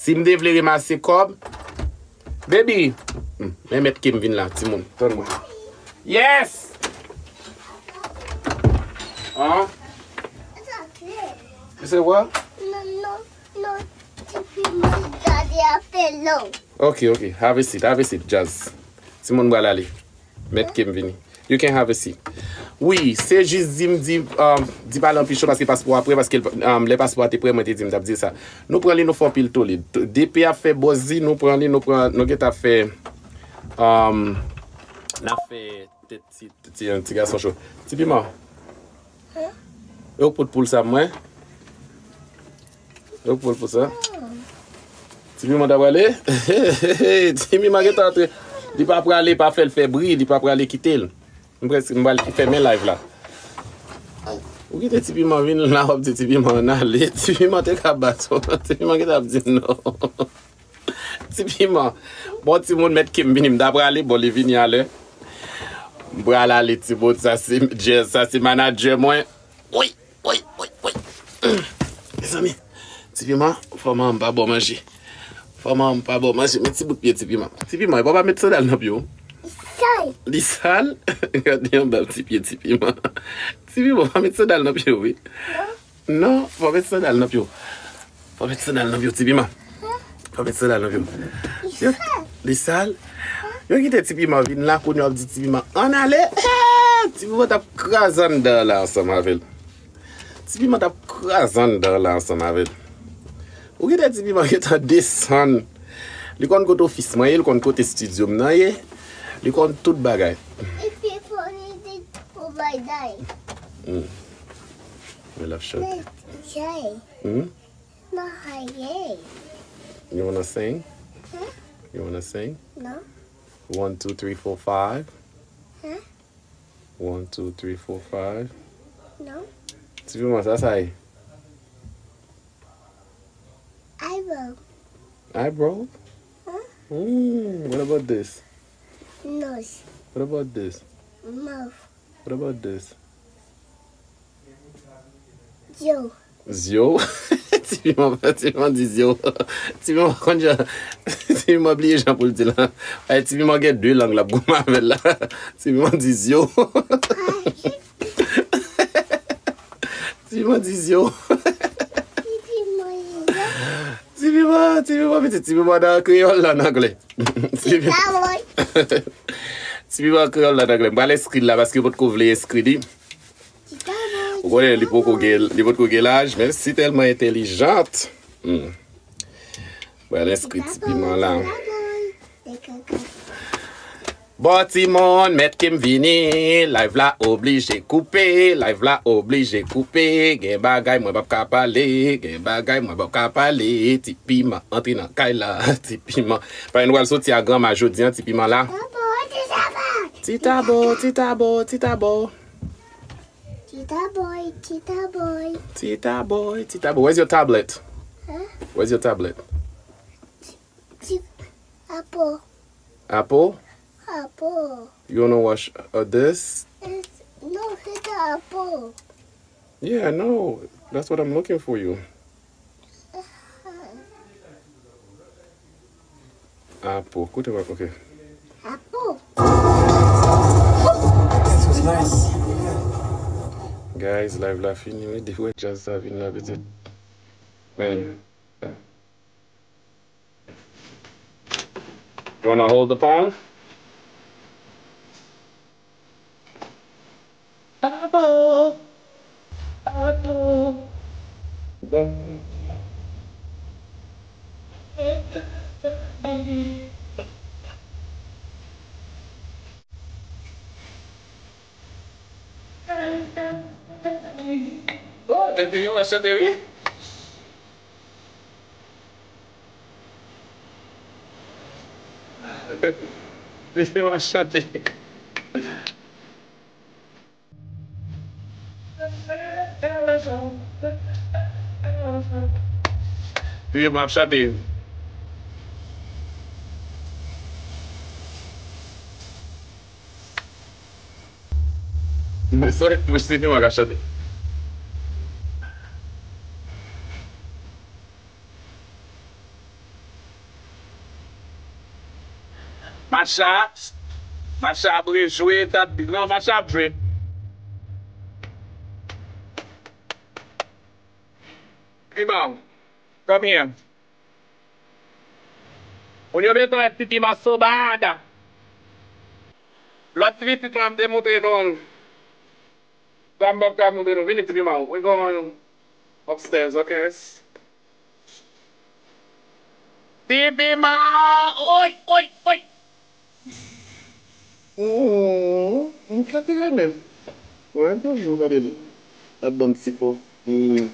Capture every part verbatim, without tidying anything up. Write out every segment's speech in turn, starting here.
Si m te vle ranmase kòb, baby, hmm, men mèt ke m vin la, timoun. Tann mwen. Yes! An? You say what? Non, non, non. Ti piman, daddy a fè long. Ok, ok. Have a seat, have a seat, Jazz. Timoun pral ale. Mèt ke m vini. You can have a seat. Wi, se jis di m di, um, di pale anpil cho paske paspò a prè, paske, um, lè paspò a te prè, mwen te di m t ap di sa. Nou pran li, nou fè anpil tole. T-, DP ap fè bòzi, nou pran li, nou pran, nou gentan ap fè, um, n ap fè tèt ti, ti, ti gason cho. Ti piman. Yo pot poul sa mwen. Yo pot pou sa. Ti piman ta prale. Ti piman gentan antre. Li pa prale, pa fè l fè bri, li pa prale kite l. M prèske, m pral fèmen live la. Ou kite ti piman vin la, w ap di ti piman ann ale. Ti piman te ka bat ou. Ti piman gentan ap di non. Ti piman. Bon, timoun, mèt ke m vini, m ta prale, bon, li vini alè. M pral ale, timoun, sa se Jazz, sa se manadjè mwen. Wi, wi, wi, wi. Mezanmi, ti piman, fò manman m pa ba w manje. Fò manman m pa ba w manje, men ti bout pye ti piman. Ti piman, e pa w pa met sandal nan pye w. Li sal. Gade yon bèl ti pye ti piman. Ti piman, pa met sandal nan pye w, wi. Non, fò met sandal nan pye w. Fò met sandal nan pye w, ti piman. Fò met sandal nan pye w. Yo, li sal. Yo kite ti piman vin la, kounye a w ap di ti piman ann ale. Eh, ti piman t ap kraze anndan la ansanm avè l. Ti piman t ap kraze anndan la ansanm avè l. Ou kite ti piman gentan desann. Li konn kote ofis mwen ye, li konn kote estidyo m nan ye. Li konn tout bagay. If you put it in, oh my God. Mm. We love short. Jay. Hmm? No, Jay. You wanna sing? Huh? You wanna sing? No. One, two, three, four, five. Huh? One, two, three, four, five. No. Ti piman, sa sa ye? Eyebrow. Eyebrow? Huh? Mm, what about this? Nose. What about this? Mouth. What about this? Zyo. Zyo? Ti piman, ti piman di zyo. Ti piman konn jan, ti piman bliye jan pou l di la. Ay, ti piman gen de lang l ap goumen avè l la. Ti piman di zyo. Ti piman di zyo. Ti piman, ti piman, pitit, ti piman nan kreyòl la, nan anglè. Ti piman. Ti piman kreyòl la, nan anglè. M pral enskri l la paske yo potko vle enskri li. Ou konnen li poko gen, li potko gen laj, men si tèlman entèlijant. Hmm. Pral enskri ti piman la. Bon, timoun, mèt ke m vini, live la oblije koupe, live la oblije koupe, gen bagay mwen p ap ka pale, gen bagay mwen p ap ka pale, ti piman antre nan kay la, ti piman. Paske nou pral soti a granma jodi a, ti piman la. Ti tabo, ti tabo, ti tabo. Tita boy, tita boy. Tita boy, tita boy. Where's your tablet? Huh? Where's your tablet? Ti, ti, apple. Apple? Apple. You wanna watch, uh, this? It's, no, it's an apple. Yeah, I know. That's what I'm looking for you. Apo, kote w ap, ok. Apo. This was nice. Guys, live la fini, wi. Depi w wè jazz sa vin la, pitit. Men. You wanna hold the phone? Abo! Abo! Oh, depi yon mwen chante, wi. Depi yon mwen chante. Depi yon mwen ap chante. Mwen sot, mwen se nou a ka chante. Macha, Macha ap rejwe, t ap di, non, Macha ap jwe. Piman, come here. Moun yo bezwen wè ti piman so bad. Lòt ti pitit la, m te montre nou l. Sa m pap ka montre nou. Vini, ti piman. We going upstairs, okay? Ti piman! Oy, oy, oy! Mm, m ka te renmen. Mwen toujou gade li. L ap ban m ti po. Mm.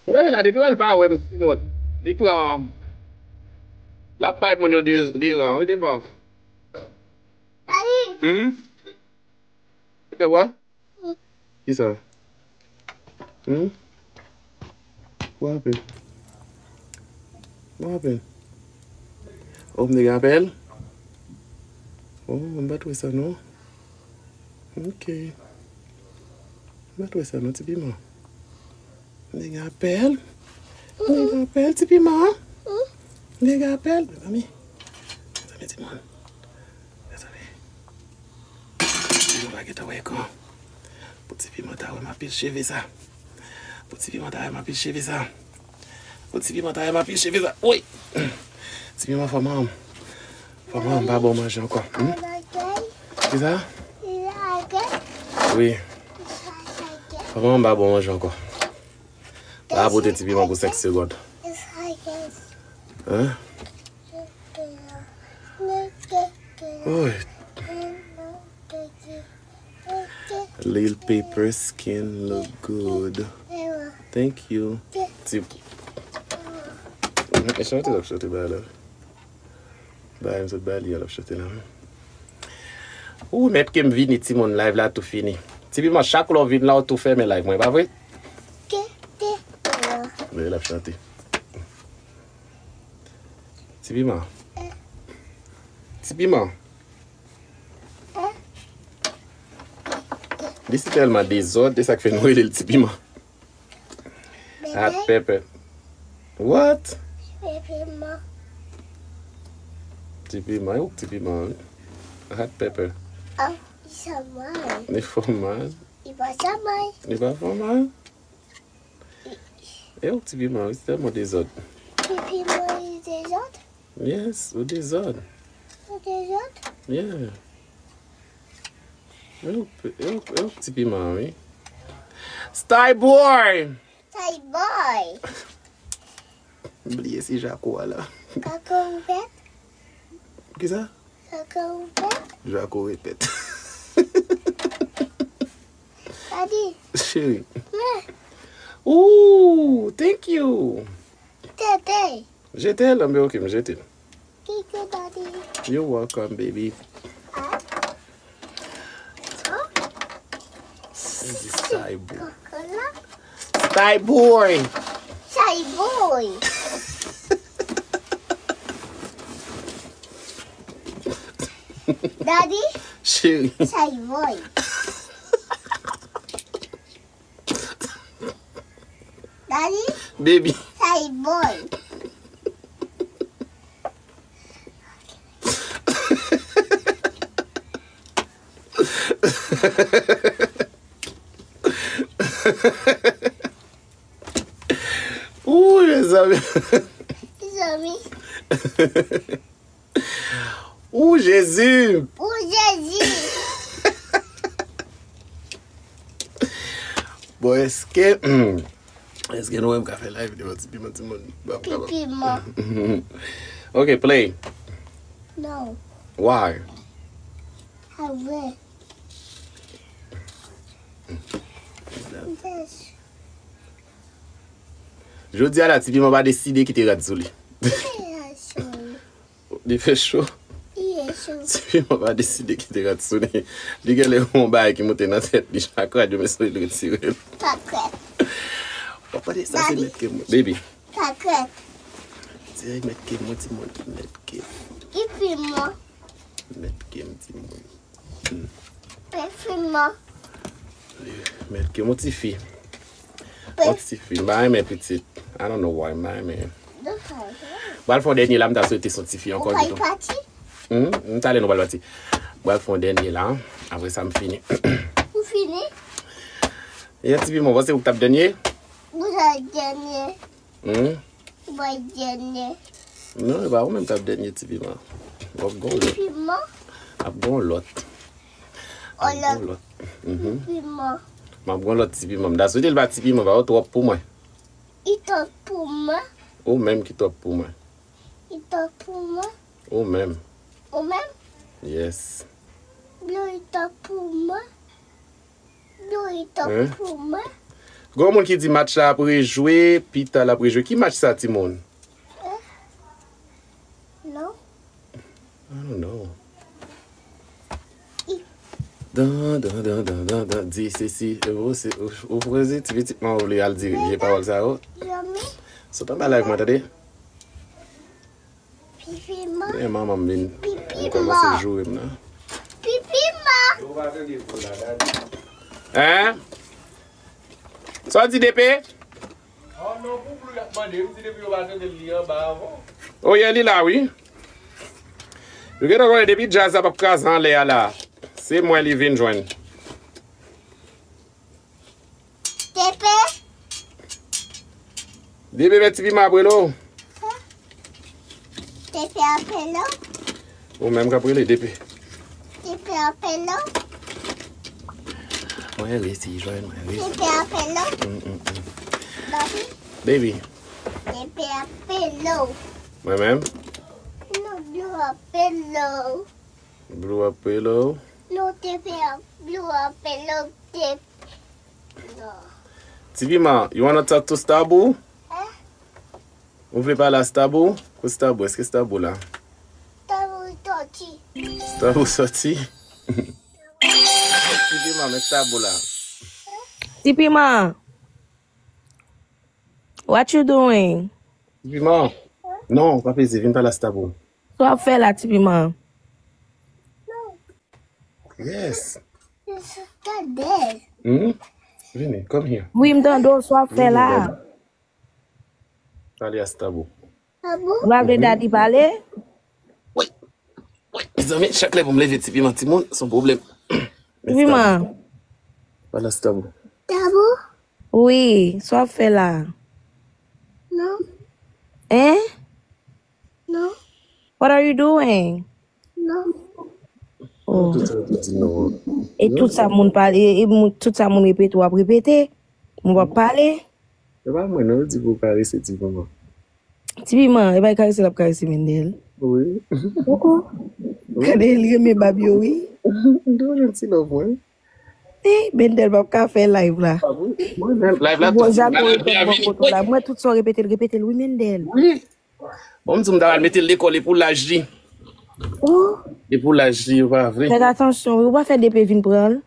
Wè la, depi wè l pa wè m, Simon, li pran, l ap bay moun yo de, deran, wi, devan. Hmm? Fè wè? Kisa? Hmm? What happened? What happened? Oh, m te gen apèl? Oh, m pa t wè sa, non. Ok. M pa t wè sa, non, ti piman. M te gen apèl. M te gen apèl, ti piman. M te gen apèl. Mezanmi. Mezanmi, ti moun. Mezanmi. Ti piman pa gentan wè ekran. Pou ti piman ta wè m ap pil cheve sa. Pou ti piman ta wè m ap pil cheve sa. Pou ti piman ta wè m ap pil cheve sa. Woy! Ti piman fò manman. Fò manman pa bon manje ankò. Hmm? Kisa? Wi. Fò manman pa bon manje ankò. Pa pote ti piman pou senk segonn. Hein? Oy. Lil Paper skin look good. Thank you. Ti... E chante l ap chante ba la. Ba m sot ba li an l ap chante la. Ou mèt ke m vini timoun, live la tou fini. Ti piman, chak lè w vin la, w tou fèmen live mwen, pa vre? Men l ap chante. Ti piman. Ti piman. Li si tèlman dezòd, e sa k fè nou rele l ti piman. Hot pepper. What? Ti piman. Ti piman, e ou k ti piman, wi. Hot pepper. Ah, li fò mal. Li fò mal. Li pa fò mal. Li pa fò mal. E ou k ti piman, wi, se tèlman dezòd. Ti piman, li dezòd? Yes, ou dezòd. Ou dezòd? Yeah. E ou, e ou, e ou k ti piman, wi. Sty boy! Sty boy! M bliye se Jako a la. Kako ou pèt? Kisa? Jako ou pèt? Jako repèt. Daddy. Cheri. Men. Ooh, thank you. Tete. Jete l, anben, ok, m jete l. Thank you, Daddy. You're welcome, baby. Ah. Shy boy. Shy boy. Daddy. Cheri. Shy boy. Daddy. Baby. Shy boy. Ooh, mezanmi. Mezanmi. Ooh, Jezi. Ooh, Jezi. Bon, èske, èske nou wè m ka fè live devan ti piman, timoun? Ti piman. Ok, play. No. Why? Avè. Jodi a la, ti piman pa deside kite rad sou li. Li fè cho. Li fè cho. Ti piman pa deside kite rad sou li. Li genlè yon bagay ki monte nan tèt li. Chak rad yo bezwen retire l. Pakrèt. Papa de sa se mèt ke mwen. Baby. Pakrèt. Se mèt ke mwen, timoun. Mèt ke. Epi mwen. Mèt ke m, timoun. Epi mwen. Mèt ke m, yon ti fi. Yon ti fi. M pa renmen pitit. I don't know why, my man. Pral fè yon dènye la, m ta swete se yon ti fi ankò ki tou. Hmm, m ta ale nou pral pati. Pral fè yon dènye la, apre sa m fini. Ou fini? Yeah, Ti Piman, w panse ou k t ap dènye? Ou t ap dènye. Hmm? Ou pral dènye. Non, e pa ou menm k ap dènye, Ti Piman. W ap gon lòt. Piman? Ap gon lòt. Ap gon lòt. Mhm. Piman. M ap gon lòt, Ti Piman. M ta swete l pa Ti Piman, pa ou twòp pou mwen. Li twòp pou mwen. Ou menm ki twòp pou mwen. Li twòp pou mwen. Ou menm. Ou menm? Yes. Li twòp pou mwen. Li twòp pou mwen. Gon moun ki di match la ap rejwe, pita l ap rejwe. Ki match sa, timoun? Non. I don't know. Dan, dan, dan, dan, dan, dan, di sesi, e, ou se, ou, ou prezi, ti pitit mwen, ou vle al dirije pawòl sa yo. Sot anba live mwen, tande. Pipiman. Men manman m vin, vin kòmanse joure m nan. Pipiman. Hein? Sa w di, D P? Oh non, pou Blue y ap mande, m di depi yo pa tande l, li anba avan. Oh yeah, li la, wi. Yo gentan konnen depi djaz la p ap kraze anlè a la, se mwen li vin jwenn. T P. Di bebe Ti Piman ap rele w. T P ap rele w. Ou menm k ap rele, D P. T P ap rele w. Mwen resi jwenn, mwen resi. T P ap rele w. Mm, mm, mm. Baby. Baby. T P ap rele w. Mwen menm? Non, Blue ap rele w. Blue ap rele w? Non, T P ap, Blue ap rele w, T P. Non. Ti Piman, you wanna talk to Stabou? Hein? Ou vle pale a Stabou? Kote Stabou? Èske Stabou la? Stabou sòti. Stabou sòti? Ti Piman, men Stabou la. Ti Piman. What you doing? Ti Piman. Non, pa peze, vin pale a Stabou. Sa w ap fè la, Ti Piman? Yes. Hmm? Vini, come here. Wi, m tande w, sa w ap fè la? Pale a Stabou. Ou pa vle Daddy pale? Wi. Wi. Mezanmi, chak lè pou m leve Ti Piman, timoun, se yon pwoblèm. Ti Piman. Pale a Stabou. Stabou? Wi, sa w ap fè la? Non. Hein? Non. What are you doing? Non. Oh. Tout sa w di non. E tout sa moun pale, e, e moun, tout sa moun repete, w ap repete. Moun p ap pale. E pa mwen non, yo di pou w karese Ti Piman. Ti Piman, e pa karese l ap karese Mendel. Wi. Oh, oh. Wi. Gade, li renmen bab yo, wi. M te jwenn ti love mwen. Ey, Mendel p ap ka fè live la. Live la, bon, Jaco repete bò kote w la. Mwen, tout sa w repete l, repete l, wi, Mendel. Wi. Bon, m di w m ta pral mete l lekòl, e pou laj li. Oh. E pou laj li, ou pa vle. Fè atansyon, wi, ou pa fè D P vin pran l.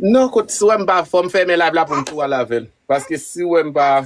Non, kot, si w wè m pa, fò m fèmen live la pou m tou al avè l. Paske si w wè m pa,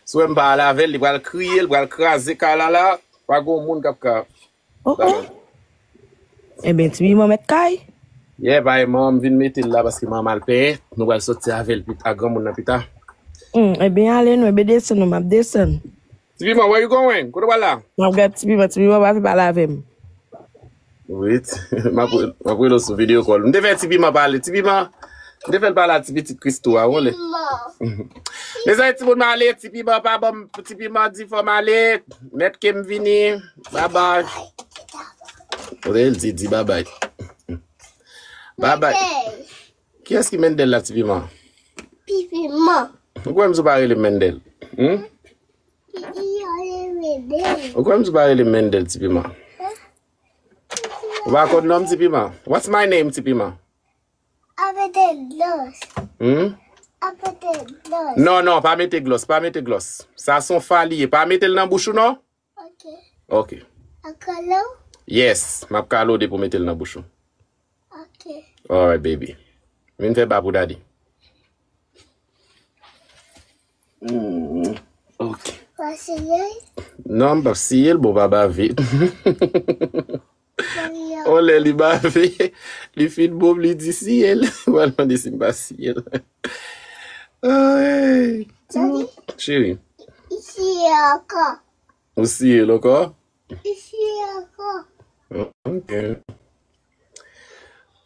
si w wè m pa al avè l, li pral kriye, li pral kraze kay la la. Pa gon moun k ap ka. Oh, oh. Ebyen, Ti Piman mèt kay. Yeah, bay, manman m vin mete l la paske manman m al penyen. Nou pral soti avè l pita, granmoun nan pita. Hmm, ebyen, ale non, ebyen desann non, m ap desann. Ti Piman, where you going? Kote w pral la? M ap gad Ti Piman, Ti Piman pa vle pale avè m. Wi, m ap, m ap rele w sou video call. M te fè Ti Piman pale. Ti Piman, m te fè l pale a ti pitit Christo a, w konnen. Mezanmi, timoun, m ale, Ti Piman pa ban m, Ti Piman di fò m ale. Mèt ke m vini. Babay. Kote l di, di babay. Babay. Kiyès ki Mendel la, Ti Piman? Ti Piman. Ou kwè m si w pa rele m Mendel? Hmm? Ou kwè m si w pa rele m Mendel, Ti Piman? Ou pa konn non m, Ti Piman? What's my name, Ti Piman? Apete Gloss. Hmm? Apete Gloss. Non, non, pa mete Gloss, pa mete Gloss. Sa se yon fa li ye. Pa mete l nan bouch ou non. Ok. Ok. Ap kale w? Yes, m ap kale w depi w mete l nan bouch ou. Ok. Alright, baby. Vin fè ba pou daddy. Hmm, ok. W ap siye l? Non, m p ap siye l, bon, pa bave. Olè li bave, li fin bon, li di siye l. Mwen mande si m pa siye l. Ay, timoun. Cheri. ankò. Ou siye l ankò? Ou siye l ankò. Ok.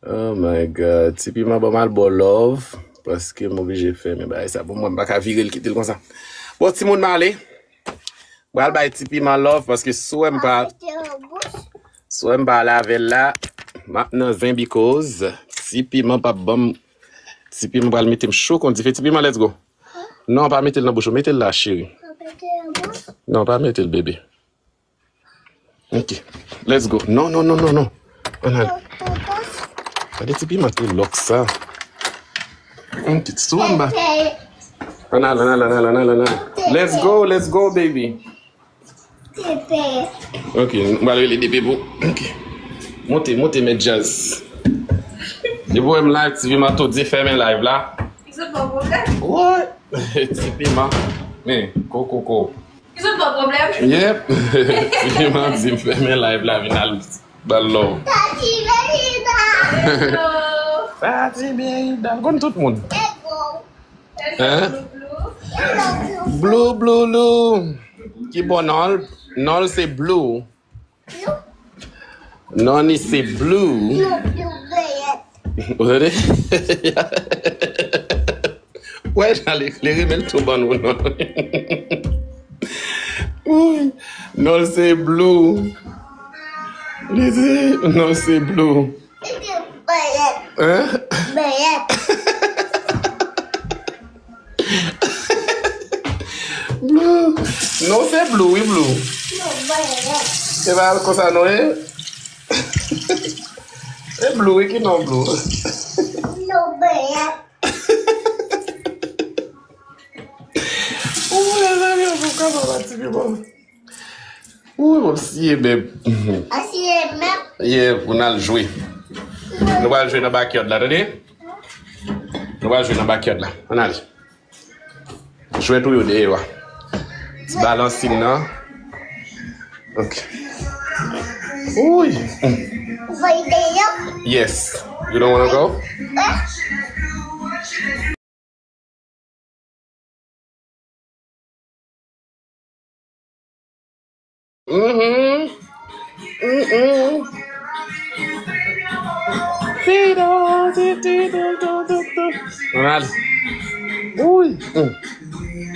Oh my God. Ti Piman ban m al ba w love. Paske m oblije fèmen bagay sa. Pou mwen, m pa ka vire l kite l konsa. Bon, timoun, m ale. M pral bay Ti Piman love paske si w wè m pa, si w wè m pa ale avè l la, m ap nan zen because Ti Piman p ap ban m. Ti Piman pral mete m cho kon dife. Ti Piman, let's go. Non, pa mete l nan bouch ou. Mete l la, cheri. Non, pa mete l, bebe. Ok. Let's go. Non, non, non, non, non. Ann al. Gade Ti Piman te lòk sa. Ok, sou anba. Ann al, ann al, ann al, ann al, ann al. Let's go, let's go, baby. Ok, nou pral rele depi pou. Ok. Monte, monte, mèt djaz. Depi w wè m live, Ti Piman tou di fèmen live la. Ti Piman. Men, ko, ko, ko. Ki sot pa pwoblèm? Yep. Ti Piman di m fèmen live la, vin al ba l love. Pati Berida. Pati Berida. L konn tout moun. Hein? Blue, Blue, Blue. Ki bon non l? Non l se Blue. Non, li se Blue. Ou tande? Wè, jan l eklere, men l tou ban nou non. Wi. Non, l se Blue. Li di, non, l se Blue. Hein? Blue. Non, se Blue, wi, Blue. E pa konsa non ye. E Blue, wi, ki non Blue. Ou mezanmi, ou ka pa pati pi bon. Ou, m ap siye, beb. A siye menm? Yeah, pou n al jwe. Nou pral jwe nan backyard la, tande? Nou pral jwe nan backyard la. Ann ale. Jwèt ou yo dèyè w a. Ti balansin nan. Ok. Uy. Voye dèyè? Yes. You don't wanna go? Mhm. Mhm. Ronald. Uy. Mm.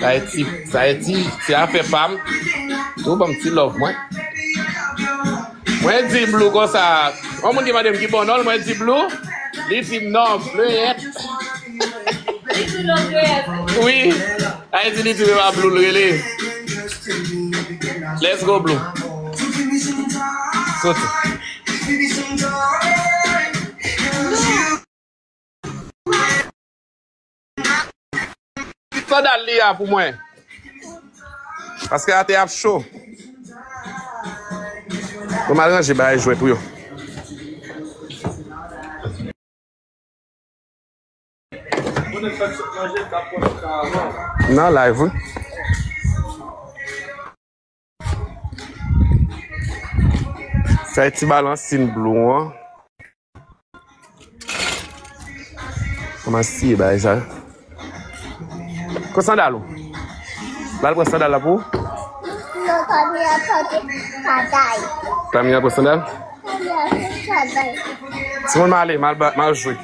Sa e ti, sa e ti, ti afè pa m. Tou ban m ti love mwen. Mwen di Blue konsa. Yon moun ki mande m ki bon non l, mwen di Blue. Li di m non, Bleuette. Li di non, Bleuette. Wi. Sa vle di li di m e pa Blue l rele. Let's go, Blue. Soti. Sandal li a pou mwen. Paske atè ap cho. Bon, m al ranje bagay jwèt ou yo. Nan live, wi. Sa e ti balansin Blue an. Kòman siye bagay sa? Kot sandal ou? Ba l pran sandal la pou ou? Non, Tamia pote sandal. Tamia pran sandal? Tamia pran sandal. Timoun, m ale, m al ba, m al jwe.